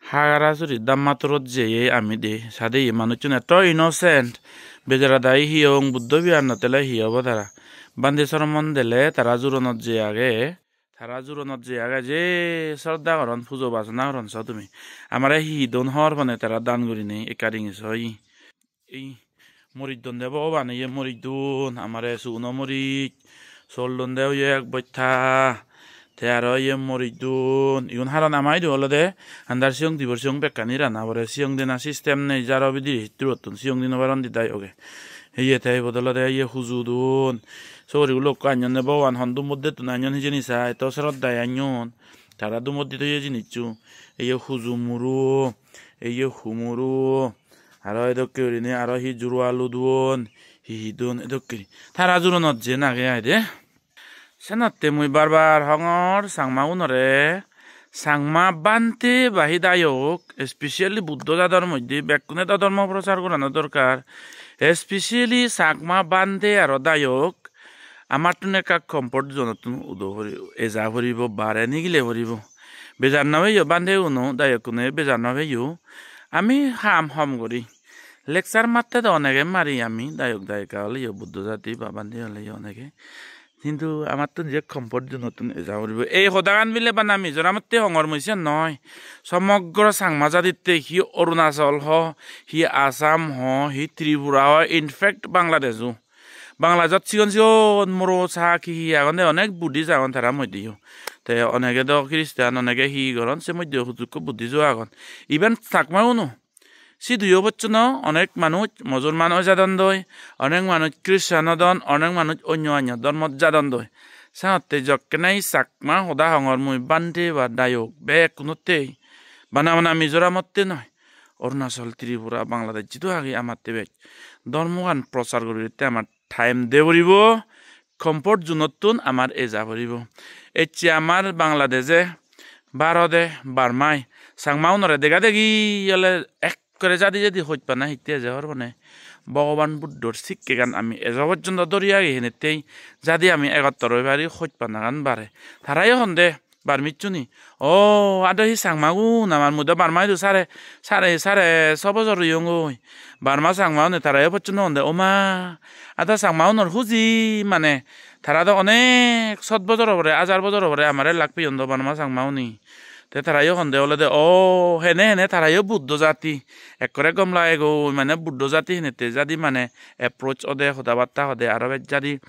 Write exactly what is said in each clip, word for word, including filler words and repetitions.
Hagarasuri Dhammatorot jeye ami de, sade ye manuchchun etto innocent. Bejara dagi hiyong, Buddho Vihar no tele hi obo tara? Bhante Soromon dele tara juronot je age, tara juronot je age je sroddha goron, pujo basona goron, so tumi. Amare hi don hor pone tara dan gurinei ekka ringi so ye. Ei morij don de Bhogoban, ye morij don, amare suguno morij, sol don de oye ek bosta, te aro ye morij don. Igun haron ama idu olode andar siyong dibor siyong bekkani rana pore, siyong dena system nei, jaro bidire hitturottun siyong di no paron di dai oge. Ye te ibot olode ye huju don, sogorigulo ekko anyon de Bhogoban, hon dumot dettun anyon hijeni sa, eto sroddhaye anyon, tara dumot di toye jinissu, ye huju muro, ye humuro. Aro edokke gurinei aro hi juro alu duon, hi hi duon edokke. Tara juronot jen age ai de. Senotte mui bar bar hongor Changmagunore, Changma bhante ba hi dayok, especially Buddho jador moddhe bekkune do dhormo prochar gorano dorkar. Especially Changma bhante aro dayok amattun ekka comfort zone-ottun udo puri, eja puribo, bare nigile puribo. Bejar no peyo bhante uno, dayok kune bejar no peyo. Ami ham hom guri. Lecture matte do onege mari ami, dayok dayika oleyo, Buddho jati ba bhante oleyo onege. Hintu amattun je comfort zone-ottun eja puribo. Ei hodagan bile bana Mizoramotte hongor mui siyan noi. Somogro Changma jaditte hi Arunachal ho, hi Assam ho, hi Tripura ho, in fact Bangladesh-o. Bangladeshot sigon sigon muro sak hi hi agon de, onek Buddhist agon tara moddheyo. Te onege do Christian, onege hi goron, se moddheyo hudukko Buddhist-o agon. Even Chakma-uno. Siduyo bocchono onek manuj Musulman oi jadon doi, onek manuj Christian odon, onek manuj onyo onyo dhormot jadon doi. Senotte jokkene Chakma hoda hongor mui bhante ba dayok bekkunotte bana bana Mizoramotte noi. Arunachal, Tripura, Bangladesh jidu agi amatte bej dhormogan prochar guribatte amar time de puribo, comfort zone-ottun amar eja puribo. Ecche amar Bangladesh-e, Bharot-e, Burma-i Changma-unore dega degi ole ekkore jadi jadi hojpana hitte eje hor pone. Bhogoban Buddhor sikkegan ami ejo porjonto dhori agi, henettei jadi ami egottor oi pari, hojpanagan bare. Tarayo honde Burmese-une, "O, ado hi Changmagun amar, mui do Burma idu sare, sare, sare so bojor oyongoi." Burma Changma-une tarayo pocchonde honde, "O ma, ado Changma-unor huji mane, tara do onek sot bojor obore, hajar bojor obore amare lak peyon do Burma Changma-une." Te tarayo honde olode, "O, hene hene tarayo Buddho jati, ekkore gom lagegoi, mane Buddho jati henette jadi mane approach ode, hoda batta hode, aro bej jadi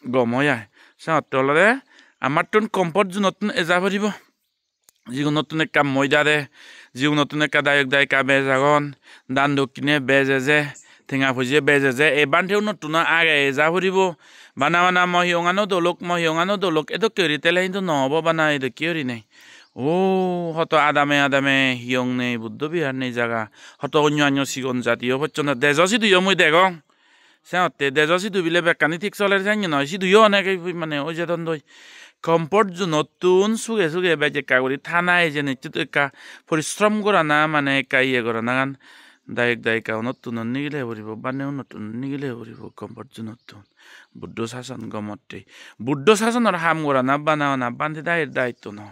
gom oi ai." Senotte olode amattun comfort zone-ottun eja puribo. Jigunottun ekka moidade, jigunottun ekka dayok dayika bej agon, dan dokkine bej eje, tenga poije bej eje, ei bhante-unottuno age eja puribo. Bana bana mo hiyongano dolok, mo hiyongano dolok, edokke guri tele hintu no obo bana edokke gurinei. O, hoto adame adame hiyong nei, Buddho Vihar nei jaga, hoto onyo onyo sigon jatiyo pocchonde, dejo siduyo mui degong. Senotte dejo sidu bile bekkani thik soler senne noi, siduyo onege mane oi jadon doi. Comfort zone-ottun suge suge bej ekka guri thana hijeni, siyot ekka porishrom gorana, mane ekka iye goranagan dayok dayika-unottuno nigile puribo, bhante-unottuno nigile puribo comfort zone-ottun. Buddho sason gomotte. Buddho sasonor ham gorana bana bana bhante dayir daitto no.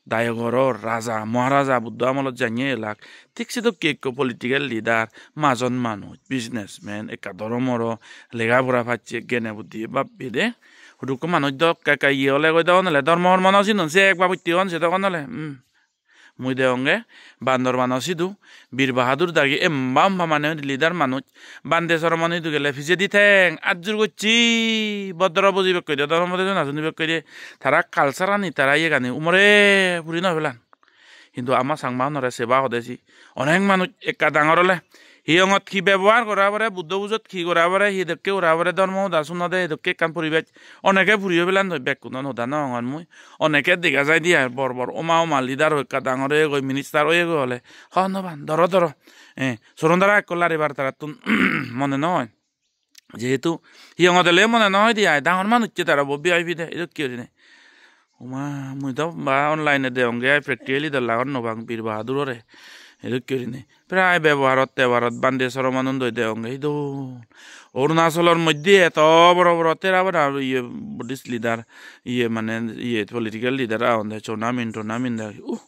Dayogoro raja, Maharaja Buddho amolot janye elak, thik sedokke ekko political leader, majon manuj, businessman, ekka dhoromoro lega pora pacche, gene buddhi bhabbe de. Hudukko manuj do ekka ekka iye ole goi do, onole dhormo hormo no sinon, se ek babotte on, se dogan ole. Hmm. Mui degonge Bandor bano sidu, Bir Bahadur dagi emba emba mane leader manuj, Bhante Soromon idu gele pijedi theng ajjur gocche, bodoro bojibekkoi de, dhormo dejona sunibekkoi de, tara culture-ani, tara iyegani umore puri no pelan. Hintu ama Changma-unore seba hode si. Onek manuj ekka dangor ole, hiyongot hi bebohar gora pore, Buddho pujot hi gora pore, hi dokke gora pore, dhormo hoda sunode, hi dokke ekkan poribesh, onege puriyo pelan doi, bekkunon hoda no hongor mui. Oneke dega jai de ai bor bor oma oma leader o ekka dangor oyegoi, minister oyegoi ole, hobor no pan, doro doro. Eh, soron dara ekko laribar tarattun mone no oi. Jehetu hiyongot ole mone no oi de ai, dangor manucche tara bo V I P de, edokke gurinei. Oma, mui do ba online-e degonge ai, practically do lagot no pang Bir Bahadur-ore. Edokke gurinei. Prai beboharot tebarot Bhante Soromonun doi degonge idon. Arunachalor moddhe eto boro boro Theravada iye Buddhist leader, iye mane iye political leader agon de, Chona Min, Tona Min de. Uh,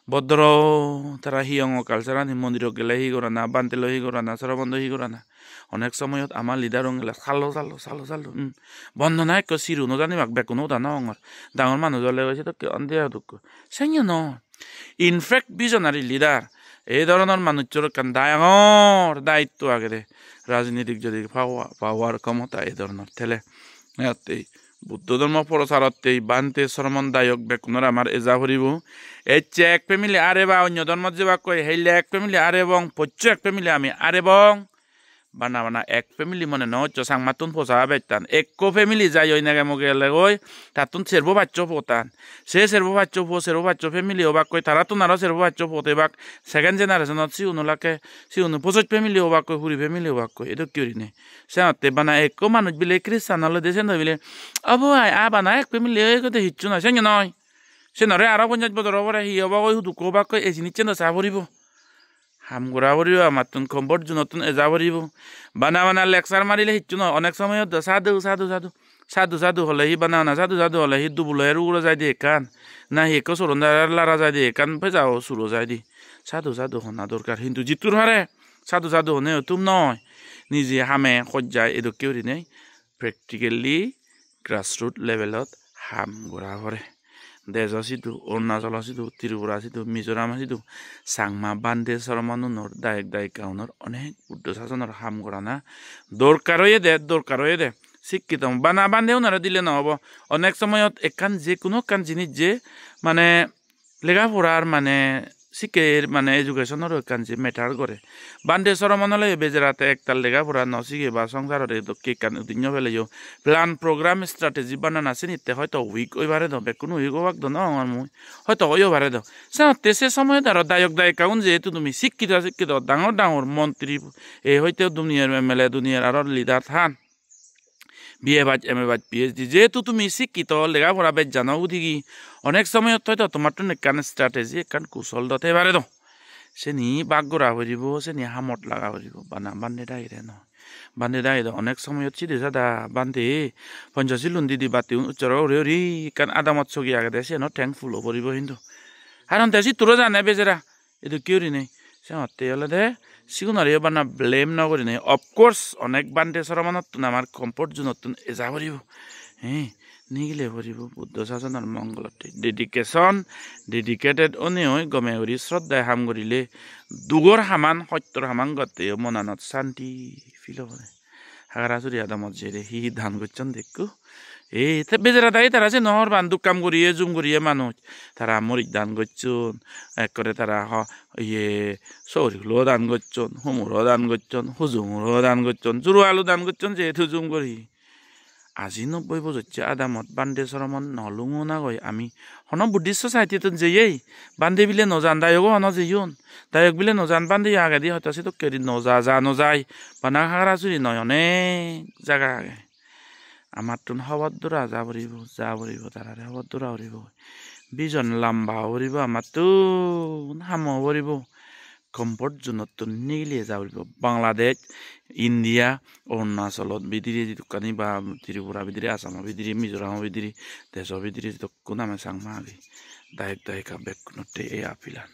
Bodoro tara hi ongo culture ani, mondirot gele hi gorana, bhante loi hi gorana, sorobondo hi gorana. Onek somoyot ama leader un gele salo salo salo salo. Hmm. Bondona ekko siru no janibak, bekkuno hoda no hongor. Dangor manuj ole oi sedokke ondi adukko. Senyo no. In fact, visionary leader, ei dhoronor manuchor ekkan dangor daitto agede. Rajnitik jodi power, power khomota ei dhoronor thele. Eyattei Buddho dhormo procharottei bhante sromon dayok bekkunor amar eja poribo. Ecche ek family areba, onyo dhormot jebakkoi, helle ek family arebong, poccho ek family ami arebong. Bana bana ek family mone no hoccho, Changmattun posa bejtan. Ekko family jai oi nege moge elegoi, tattun serbo paccho potan. Se serbo paccho po, serbo paccho family obakkoi, tarattun aro serbo paccho pot ebak. Second generation-ot sigun olakke, sigun pojoj family obakkoi, huri family obakkoi, edokke gurinei. Senotte bana ekko manuj bile Christian olode, seno bile, obo ai, a bana ek family oi gode hissu noi, senyo noi. Senore aro ponjash bojor obore hi obo goi, hudukko obakkoi, ei jinissen do sa poribo. Ham gora poribo, amattun comfort zone-ottun eja poribo. Bana bana lecture marile hissu noi, onek somoyot do sadhu, sadhu, sadhu. Sadhu, sadhu hole hi bana bana sadhu, sadhu hole hi dubulo her uguro jaide ekkan. Na hi ekko soron lara jaide ekkan, pejao suro jaide. Sadhu, sadhu hona dorkar, hintu jittur pare sadhu, sadhu hone otum noi. Nije hame hojjai edokke gurinei practically grassroot levelot ham gora pore. Dejo sidu, Arunachalo sidu, Tripura sidu, Mizoram sidu, Changma bhante sromonunor, dayok dayika unor onek Buddho sasonor ham gorana dorkar oyede, dorkar oyede. Sikkito bana bhante unore dile no obo. Onek somoyot ekkan je hono ekkan jinis je mane lega porar mane sikke mane education-oro ekkan je matter gore. Bhante sromon ole bejerate ektal lega pora no sige ba songsarot edokke ekkan udinyo peleyo. Plan, program, strategy banana sinitte hoito weak oi pare do, bekkun weak obak do no hongor mui. Hoito oiyo pare do. Senotte se somoyot aro dayok dayika un jehetu tumi sikkito sikkito dangor dangor montri, ei hoito duniyar M L A, duniyar aro leader than. B A pass, M A pass, P H D, jehetu tumi sikkito, lega pora bej jano udigi, onek somoyot hoito tomattun ekkan strategy, ekkan kusol do thei pare do. Seni bak gora poribo, seni hamot laga poribo, bana bhante dagire no. Bhante dagi do onek somoyot sidi sada bhante, Panchashilun didi battiun ussoro uri uri ekkan adamot sogi agede, siyeno thankful o poribo hintu. Karon te sitturo jane bejara, edokke gurinei. Senotte olode sigunoreyo bana blame no gurinei. Of course, onek bhante sromonottun amar comfort zone-ottun eja poribo. He, nigile poribo Buddho sasonor mongolotte. Dedication, dedicated onei gome guri sroddhai ham gurile, dugor haman, hottor haman gotteyo monanot santi feel obode. Hagarasuri adamot jere hi hi dan gocchon dekko. Ei, te bejara dagi tara se no hor pan, duk kam guriye, jum guriye manuj. Tara moris dan gocchon, ekkore tara ho-, iye, sogori hulo dan gocchon, humuro dan gocchon, hujumuro dan gocchon, juru alu dan gocchon, jehetu jum guri. Aji nobboi bojocche adamot bhante sromon no lungo na goi ami. Hono Buddhist society-tun jeyei, bhante bile no jan, dayogo hono jeyon. Dayok bile no jan, bhante agedi hoito sedokke guri no ja, ja no jai. Bana Hagarasuri noi, onek jaga age. Amattun hobor dora ja poribo, ja poribo, tarare hobor dora poribo. Vision lamba poribo amattun, hamo poribo. Comfort zone-ottun nigiliye ja poribo. Bangladesh, India, Arunachalot bidire jidukkani ba Tripura bidire, Assam-o bidire, Mizoram-o bidire, dejo bidire jidukkun ame Changma agi. Dayok dayika bekkunotte ei appeal-an.